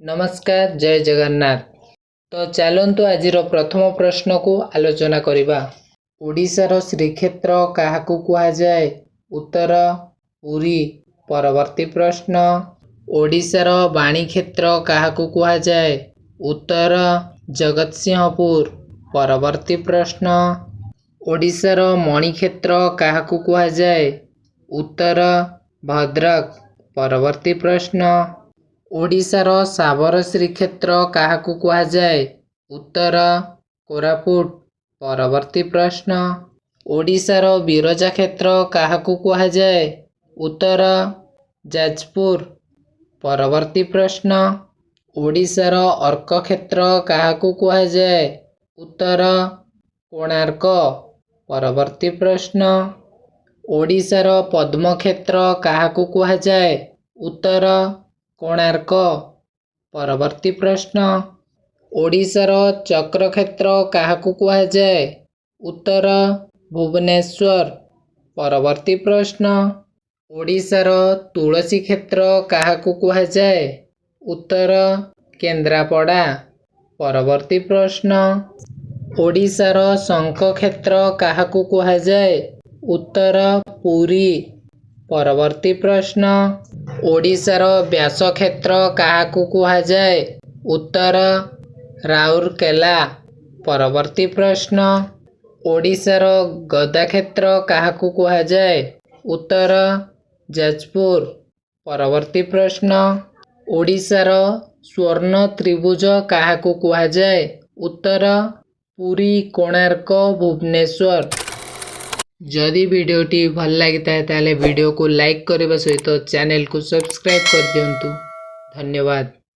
ନମସ୍କାର, ଜୟ ଜଗନ୍ନାଥ। ତ ଚାଲନ୍ତୁ, ଆଜିର ପ୍ରଥମ ପ୍ରଶ୍ନକୁ ଆଲୋଚନା କରିବା। ଓଡ଼ିଶାର ଶ୍ରୀକ୍ଷେତ୍ର କାହାକୁ କୁହାଯାଏ? ଉତ୍ତର ପୁରୀ। ପରବର୍ତ୍ତୀ ପ୍ରଶ୍ନ, ଓଡ଼ିଶାର ବାଣୀକ୍ଷେତ୍ର କାହାକୁ କୁହାଯାଏ? ଉତ୍ତର ଜଗତସିଂହପୁର। ପରବର୍ତ୍ତୀ ପ୍ରଶ୍ନ, ଓଡ଼ିଶାର ମଣିକ୍ଷେତ୍ର କାହାକୁ କୁହାଯାଏ? ଉତ୍ତର ଭଦ୍ରକ। ପରବର୍ତ୍ତୀ ପ୍ରଶ୍ନ, ଓଡ଼ିଶାର ଶାବର ଶ୍ରୀକ୍ଷେତ୍ର କାହାକୁ କୁହାଯାଏ? ଉତ୍ତର କୋରାପୁଟ। ପରବର୍ତ୍ତୀ ପ୍ରଶ୍ନ, ଓଡ଼ିଶାର ବିରଜା କ୍ଷେତ୍ର କାହାକୁ କୁହାଯାଏ? ଉତ୍ତର ଯାଜପୁର। ପରବର୍ତ୍ତୀ ପ୍ରଶ୍ନ, ଓଡ଼ିଶାର ଅର୍କକ୍ଷେତ୍ର କାହାକୁ କୁହାଯାଏ? ଉତ୍ତର କୋଣାର୍କ। ପରବର୍ତ୍ତୀ ପ୍ରଶ୍ନ, ଓଡ଼ିଶାର ପଦ୍ମକ୍ଷେତ୍ର କାହାକୁ କୁହାଯାଏ? ଉତ୍ତର କୋଣାର୍କ। ପରବର୍ତ୍ତୀ ପ୍ରଶ୍ନ, ଓଡ଼ିଶାର ଚକ୍ରକ୍ଷେତ୍ର କାହାକୁ କୁହାଯାଏ? ଉତ୍ତର ଭୁବନେଶ୍ୱର। ପରବର୍ତ୍ତୀ ପ୍ରଶ୍ନ, ଓଡ଼ିଶାର ତୁଳସୀ କ୍ଷେତ୍ର କାହାକୁ କୁହାଯାଏ? ଉତ୍ତର କେନ୍ଦ୍ରାପଡ଼ା। ପରବର୍ତ୍ତୀ ପ୍ରଶ୍ନ, ଓଡ଼ିଶାର ଶଙ୍ଖକ୍ଷେତ୍ର କାହାକୁ କୁହାଯାଏ? ଉତ୍ତର ପୁରୀ। ପରବର୍ତ୍ତୀ ପ୍ରଶ୍ନ, ଓଡ଼ିଶାର ବ୍ୟାସକ୍ଷେତ୍ର କାହାକୁ କୁହାଯାଏ? ଉତ୍ତର ରାଉରକେଲା। ପରବର୍ତ୍ତୀ ପ୍ରଶ୍ନ, ଓଡ଼ିଶାର ଗଦାକ୍ଷେତ୍ର କାହାକୁ କୁହାଯାଏ? ଉତ୍ତର ଯାଜପୁର। ପରବର୍ତ୍ତୀ ପ୍ରଶ୍ନ, ଓଡ଼ିଶାର ସ୍ୱର୍ଣ୍ଣ ତ୍ରିଭୁଜ କାହାକୁ କୁହାଯାଏ? ଉତ୍ତର ପୁରୀ, କୋଣାର୍କ, ଭୁବନେଶ୍ୱର। ଯଦି ଭିଡ଼ିଓଟି ଭଲ ଲାଗିଥାଏ, ତାହେଲେ ଭିଡ଼ିଓକୁ ଲାଇକ୍ କରିବା ସହିତ ଚ୍ୟାନେଲକୁ ସବସ୍କ୍ରାଇବ୍ କରିଦିଅନ୍ତୁ। ଧନ୍ୟବାଦ।